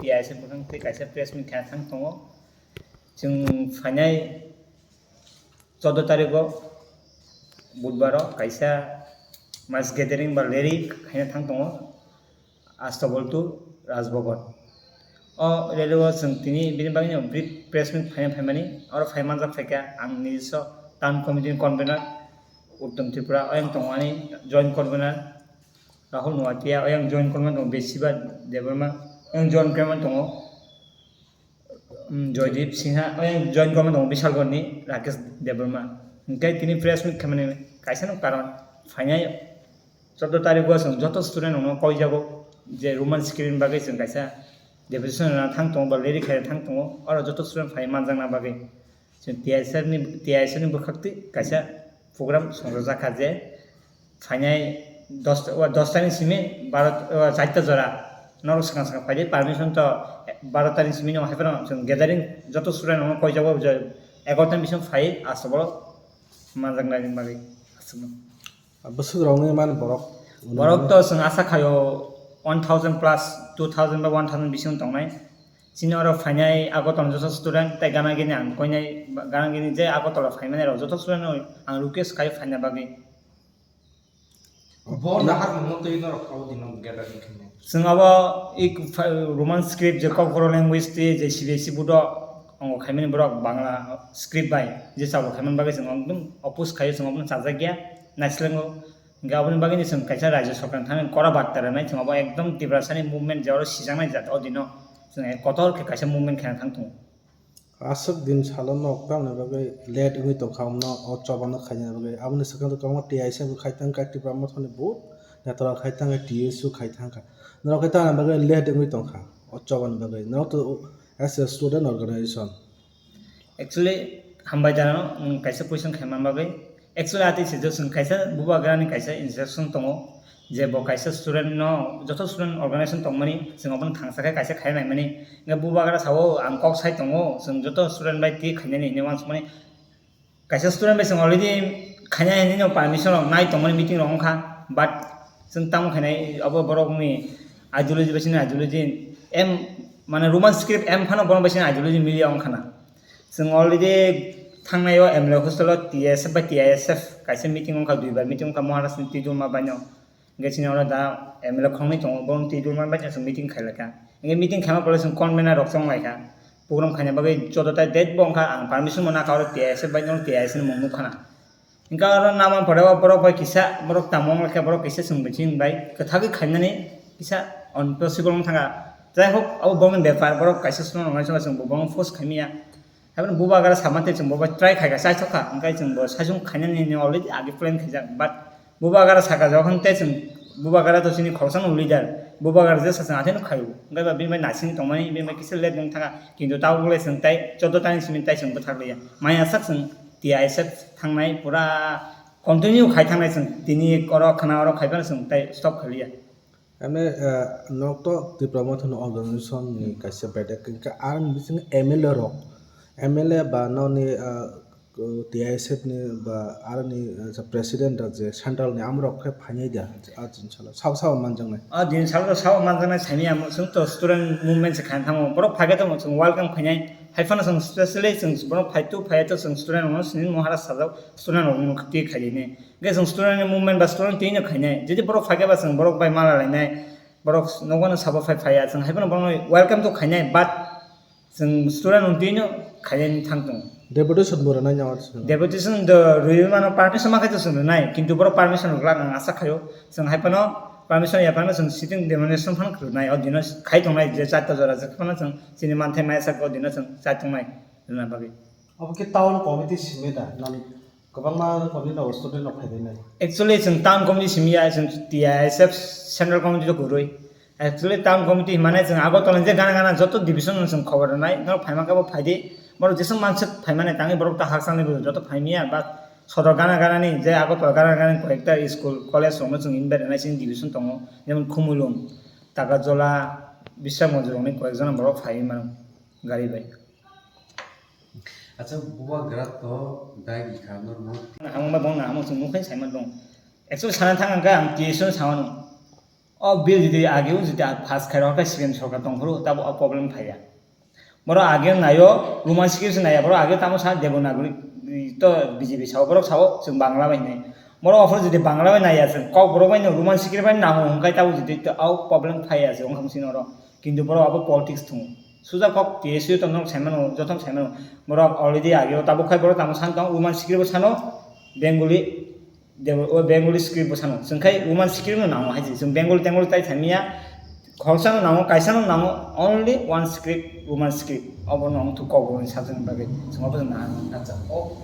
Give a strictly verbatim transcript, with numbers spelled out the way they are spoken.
T I S F bwkhak tei kaisa press meet khaina thang tongo. Chwng phainai chordo tarigo Budbaro kaisa mass gathering ba rally khaina thang tongo Astabol to Rajbhavan. O rally o chwng tini bini bagwi no brief press meet phaina phaimani, oro phai manjak phaikha ang nijiswa town committee ni convener Uttom Tripura, oyang tongo ani joint convener Rahul Noatia, oyang joint convener tongo Besiba Debbarma, oyang joint convener tongo um, Joydeep Singha, oyang joint convener tongo Bishalgarhni Rakesh Debbarma. Hingke tini press meet khaimani kaisa no karon phainai chordo tarigo chwng joto student rokno koijago je Roman script ni bagwi chwng kaisa deputation rwna thang tongo ba rally khaina thang tongo, oro joto student phai manjakna bagwi. Chwng T I S F ni, T I S F ni bwkhak twi kaisa program songjajakha je phainai dosta, o dostani simi baro, o charta jora norok swkang swkang phaidi permission to barotani simi no haiphano chwng gathering joto student rokno koijago je egarotani bising phai aswk borok manjaknani bagwi aswkno. Bwswk rokni man borok? Borok to chwng asa khaio one thousand plus, two thousand ba one thousand bising tongnai. Chini oro phainai Agartala joto student tei gana gini ang koinai, gana gini je Agartala phaimani rok joto student no ang request khai phaina bagwi. Bo nahar mungno twi norok abo dino gathering khainai. Chwng abo ik pha-, Roman script je Kokborok language twi je C B S E board o ongo khaimani borok Bangla script bai je chalo khaimani bagwi chwng ekdom oppose khaio, chwng abono chajakya naislengo. Hingke aboni bagwi chwng kaisa Rajya Sorkar thani kora barta rwnai, chwng abo ekdom Tiprasani movement je oro sijaknai jat o dino chwng kotor khe kaisa movement khaina thang tongo. Aswk din salo nok tamni bagwi late wngwi tongkha, omno o chobano khaina bagwi. Aboni swkang kwbangma T I S F khai thangkha, Tipra Mothani bo netarok khai thangkha, T S U khai thangkha. Norok khe tamni bagwi late wngwi tongkha o chobani bagwi. Norok to as a student organization. Actually, hambai jana no, nwng kaisa question khaima bagwi. Actually, ati se je chwng kaisa bubagrani kaisa instruction tongo, je bo kaisa student no, joto student organization tongmani, chwng abono thangsa khe kaisa khai naimani. Hingke bubagra sao, ang kok sai tongo, chwng joto student bai twi khainani hinwi uansukmani. Kaisa student bai chwng already khaina hinwi no permission rok nai tongmani meeting rok wngkha, but chwng tamo khainai abo borokni ideology bai chini ideology em, mane Roman script em phano borok bai chini ideology miliya wngkha na. Chwng already thangnai o M L A hostel o T S F bai T I S F kaisa meeting wngkha, duibar meeting wngkha Maharaj ni twidulma baino. Hingke chini oro da M L A khoroknwi tongo, borok twi dulma bai chwng meeting khailai kha. Hingke meeting khaima pore chwng convener rok chong lai kha. Program khaina bagwi joto tai date bo wngkha, ang permission bo nakha oro T I S F bai no T I S F ni mung nukha na. Hingke oro nama pore o borok bai kisa, borok tamo wng lai kha, borok kisa chwng bai chini bai kwthagwi khainani kisa impossible wng thangkha. Jai hok, abo borokni bepar, borok kaisa swnam rwngmani chwngno chwng bo borokno force khaimya. Haibano bubagra sama tei chwng bo bai try khaikha, chaithok kha, hwnkhe chwng bo saichung khainani hinwi already age plan khaijak, but bubagra sakha jokhon tei chwng bubagra to chini khoroksa no leader, bubagra jesa chwng athai no khaio, hwnkhe ba bini bai naisingwi tongmani, bini bai kisa late wng thangkha, kintu tabuk le chwng tei chordo tani simi tei chwng bwthak liya, maya sak chwng T I S F thangnai pura continue khai thangnai chwng, tini oro khwna oro khai phano chwng tei stop khailiya. Ane, eh, nok to Tipra Motha ni organization ni kaisa bedek, hingke ang bising M L A rok, M L A ba noni, eh, T I S F ni ba aroni, eh, president rok je central ni amorok khe phainai da, a din salo sao sao manjaknai. A din salo sao manjaknai saimanya mo, chwng to student movement se khaina thango, borok phaikhe tamo chwng welcome khainai, hai phano chwng specially chwng borok phai tu phai to chwng student rok no sini mohara sajak, student rok no khati khainai. Hingke chwng student ni movement ba student twi no khainai. Jodi borok phaikhe ba chwng borok bai mala lainai. Borok nogo no sabo phai phaiya. Chwng hai phano borokno welcome to khainai, but chwng student rok twi no khainai thang tongo. Deputation bo rwnai nang. Deputation do rwi mano permission ma khai to chwng rwnai. Kintu borok permission rwglak ang asa khaio. Chwng hai phano permission ya phano chwng sitting demonstration phano rwnai. O dino khai tongnai je charta jora je phano chwng chini manthai maya sak o dino chwng chai tongnai rwna bagwi. Obo khe town committee simi da, nang kwbangma committee no student rok phai rwnai. Actually, chwng town committee simi ya, chwng T I S F central committee rok kwrwi. Actually, town committee himnai chwng Agartala je gana gana joto division no chwng khobor rwnai, norok phaima khe bo phai di. Borok jeswk manswk phaimani tangwi borok ta hakchangni bo joto phaimiya, but sodor gana gana ni je Agartala gana gana ni koyekta school, college rok no chwng invite rwnai chini division tongo, jemon Khumulwng, Takarjala, Biswanath Manjor rok ni koyek jona borok phaiwi mano gari bai. Acha, bubagra to dai bwkha norok. Hamung ba bongna hamung chwng nukhe saima dong. Actually sana thang ang kha ang T S no sama nung. O bill jodi ageo jodi pass khai rok khe C P M sorkar tongphuru tabo o problem phaiya. Borok ageo naio Roman script se naiya, borok ageo tamo sa Devanagari to B J P sao, borok sao chwng Bangla bai nai. Borok offer jodi Bangla bai naiya chwng kok borok bai no Roman script bai nango hwnkhe tabo jodi to o problem phaiya se wngkha sini oro. Kintu borok abo politics thung. Suja kok T S U to nok saimano, joto saimano. Borok already ageo tabo khai borok tamo san tong Roman script bo sano Bengali Debo-, o Bengali script bo sano. Chwng khai Roman script no nango hai se. Chwng Bengali Tengali tai thangya. Khorsa no nango, kaisa no nango, only one script, Roman script. Obo no wngthuk kok ni subject ni bagwi. Chwng obo chwng nang, nang, o